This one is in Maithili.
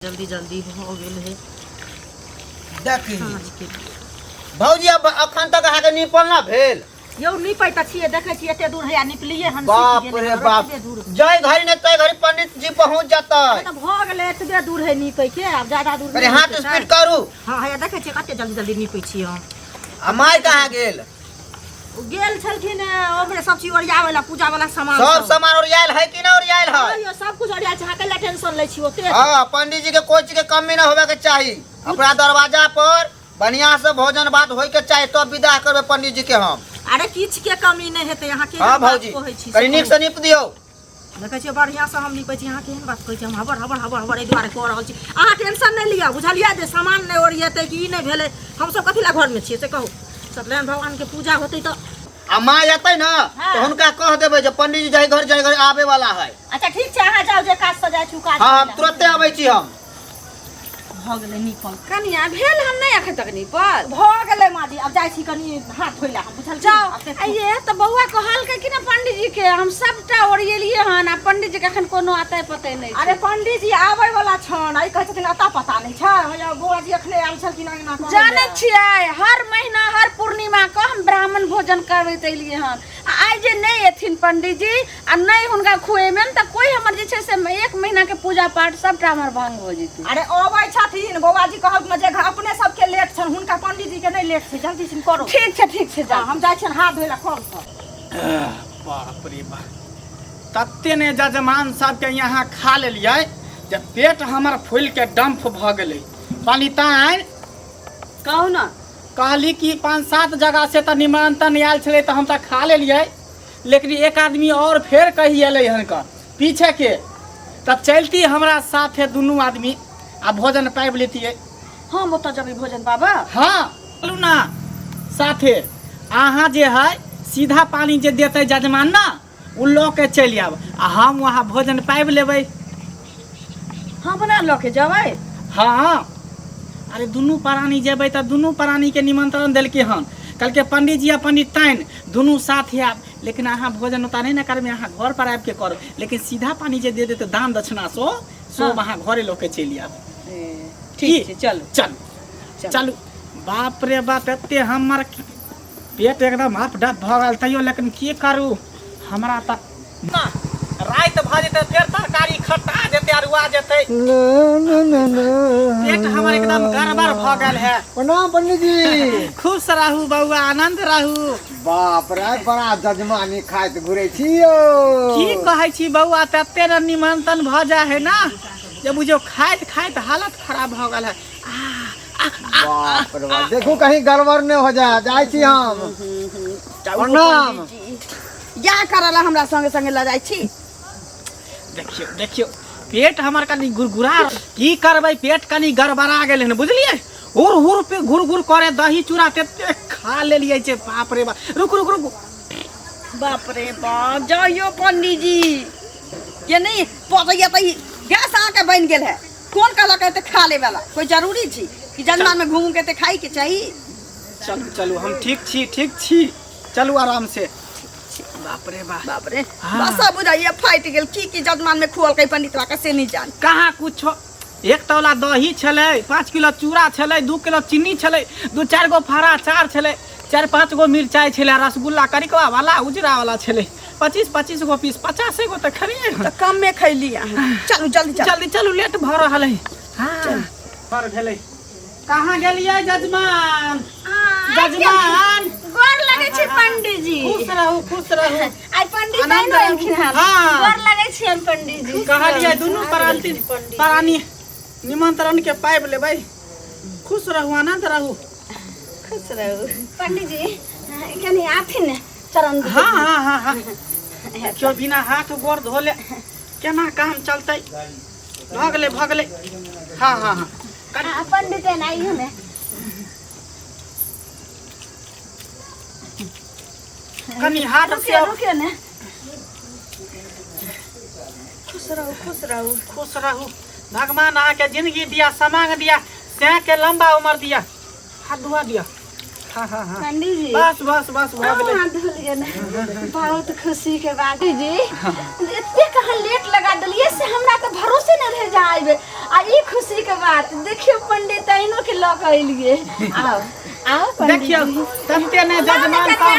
जल्दी जल्दी भऽ गेल है। देखी साँझके। भौजी, अब अखन तक अहाँके नीपल ना भेल? यौ, नीपै तऽ छियै, देखै छियै एते दूर हैया निपलियै हन। बाप सुखि गेलै रे हन, बाप। एतबे दूर। जय घड़ी ने तय घड़ी पंडित जी पहुंच जतै। तऽ भऽ गेलै, एतबे दूर है नीपै के, आब ज्यादा दूर अरे नहि हाथ नीपै छै। स्पीड करू। हँ, हैया देखै छियै कते जल्दी जल्दी नीपै छियै हम। आ माय कहाँ गेल? ओ गेल छलखिन ओकरे सब चीज ओरियाबै ला, पूजा वाला सामान। सब सामान ओरियायल है कि ना ओरियायल है? हँ यौ, सब कुछ ओरियायल छै, अहाँ कैला टेंशन लै छी ओते? हाँ, पंडित जी के कोई चीज के कमी ना होवे के चाही। अपना दरवाजा पर बढ़िया से भोजन भात होय के चाही, तब विदा करबे पंडित जी के हम। अरे, किछ के कमी नहि हेतै अहाँ के। हाँ भौजी, कहै छी से कनी नीक से नीप दियौ। देखै छियै, बढ़िआँ से हम नीपै छी। अहाँ केहन बात कहै छी? हम हबर हबर हबर हबर एहि दुआरे कऽ रहल छी। अहाँ टेंशन नहि लिअ, बुझलियै? जे सामान नहि ओरियेतै कि ई नहि भेलै, हमसब कथी लए घरमे छियै से कहू? सत्यनारायण भगवानके पूजा होतै तऽ। आ माँ एतै ने हाँ। तऽ हुनका कह देबै जे पंडित जी जाहि घर जाहि घर आबे वाला है। अच्छा, ठीक छै, अहाँ जाउ, जे काज से जाइ छी ओ काज हाँ, करै हम लए। तुरते अबै छी हम। भऽ गेलै नीपल। कनिया, भेल हम नहि अखन तक नीपल? भऽ गेलै माँ जी, आब जाइ छी कनि हाथ धोइ लए हम, बुझल? जाउ। आइये तऽ बौआ कहलकै कि ने पंडीजी के हम सबटा ओरियेलियै हन, आ पंडीजी के अखन कोनो अतै पतै नहि अरे छै। पंडीजी आबै वाला छन, आई कहै छथिन अता पता नहि छै। हैया बौआ जी अखने आयल छलखिन अंगना कहै जानै लए। छियै, हर महीना हर पूर्णिमा के हम ब्राह्मण भोजन करबैत एलियै हन, आ आइ जे नहि एथिन पंडीजी आ नहि हुनका खुएबनि तऽ कोई हमर जे छै से एक महीना के पूजा पाठ सबटा हमर भंग हो जेतै। अरे, अबै छथिन। बौआ जी कहलखिन जे अपने सबके लेट छन, हुनका पंडीजी के नहि लेट छै। जल्दी सिन करू। ठीक छै, ठीक छै, हँ, जाउ। हम जाइ छियनि हाथ धोइ लए कल पर। बाप रे बाप, तते ने जजमान सबके यहाँ खा लेलियै जे पेट हमर फूलि के डम्फ भऽ गेलै। पंडिताइन। कहू ने। कहली कि 5-7 जगह से तऽ निमंत्रण आयल छलै, तऽ हम तऽ खा लेलियै, लेकिन एक आदमी और फेर कही एलै हन कऽ पीछे के, तऽ चलती हमरा साथे दुनू आदमी आ भोजन पाबि लेतियै। हम ओतऽ जबै भोजन पाबऽ? हाँ, चलू ना साथे। अहाँ जे है सीधा पानी जे देतै जजमान ना, ओ लऽ के चलि आयब आ हम वहाँ भोजन पाबि लेबै। हम अपना लऽ के जेबै? हाँ, अरे दुनू प्राणी जेबै तऽ दुनू प्राणीके निमंत्रण देलकै हन। कहलकै पंडीजी आ पंडिताइन दुनू साथ आयब, लेकिन अहाँ भोजन ओतऽ नहि ने करबै, अहाँ घर पर आबि के करब, लेकिन सीधा पानी जे दे देतै दान दक्षिणा सो सब अहाँ घरे लऽ के चलि आयब। ठीक छै, चलू। चलू। चलू। चलू। बाप रे बाप, एते हमर पेट एकदम हफ डफ भऽ गेल, तैयो लेकिन की करू, हमरा तऽ ना राति भऽ जेतै, फेर तरकारी खट्टा जेतै, अरुआ जेतै। पेट हमर एकदम गड़बड़ भऽ गेल है। प्रणाम पंडित जी। खुश रहू बौआ, आनंद रहू। बाप रे, बड़ा जजमानी खाइत घुरै छी यौ। की कहै छी बौआ, तते ने निमंत्रण भऽ जाइ है ना जे बुझियौ खाइत खाइत हालत खराब भऽ गेल है। बाप रे बाप, देखू कहीं गड़बड़ नहि हो जाए। जाइ छी हम, प्रणाम। या करऽ ला हमरा संगे संगे लऽ जाइ छी। देखियौ देखियौ, पेट हमर कनि गुरगुरा, की करबै, पेट कनि गड़बड़ा गेलै हन, बुझलियै? हुर हुर पे घुर घुर करे, दही चूड़ा तते खा लेलियै जे बाप रे बाप। रुक रुक रुक। बाप रे बाप, जाइयो पंडीजी के नहीं पतैया तऽ ई गैस अहाँके बनि गेल है। कोन कहलक एते खा ले वाला कोई जरूरी छी कि जन्मा में घूम के एते खाई के चाही? चलू चलू, हम ठीक छी, ठीक छी, चलू आराम से। बाप रे बाप। बाप रे। हाँ। बस बुझाइए फाटि गेल। की की जजमान में खुअलकै पंडितवा के से नहीं जान। कहाँ कुछो, एक तौला दही छलै, 5 किलो चूड़ा छलै, 2 किलो चीनी छलै, दू चारि गो फाड़ा अचार छलै, चारि पाँच गो मिरचाइ छलै, आ रसगुल्ला करिकवा वाला उजरा वाला छलै, 25-25 गो पीस, 50 गो तऽ खलियै हन। तऽ कम में खैली अहाँ। चलू, जल्दी चलू। जल्दी चलू, लेट भऽ रहल है। हाँ, बड़ भेलै। कहाँ गेलियै जजमान? जजमान। गोर लगै छै पंडीजी। खुश रहू, खुश रहू। आइ पंडित आनंद आइन रहलखिन हन। हाँ। गोर लगै छियनि पंडीजी। कहलियै दुनू प्राणी प्राणी निमंत्रण के पाबि लेबै। खुश रहू, आनंद रहू। खुश रहू पंडीजी। कनि आथिन ने, चरण हाँ हाँ हाँ हाँ, देखियौ, बिना हाथ गोर धोले केना काम चलतै? भऽ गेलै, भऽ गेलै। हाँ हाँ हाँ। पंडित आइयो ने। कनि हाथ से। रुकियो, रुकियो ने। खुश रहू, खुश रहू। खुश रहू। भगवान अहाँके जिंदगी दिया, समांग दिया, सैं के लंबा उम्र दिया। हाथ धुआ दिया। हाँ हाँ हाँ। पंडीजी। बस बस बस, भऽ गेलै। हाथ धो लिअ ने। बहुत खुशी के बात जी, एते कहाँ लेट लगा देलियै से हमरा तऽ भरोसे नहि रहे जे अहाँ अयबै। आ ई खुशी के बात देखियो पंडित अइनो के लऽ के एलिए। आउ आउ पंडित देखियौ जी। तते ने जजमान साहब।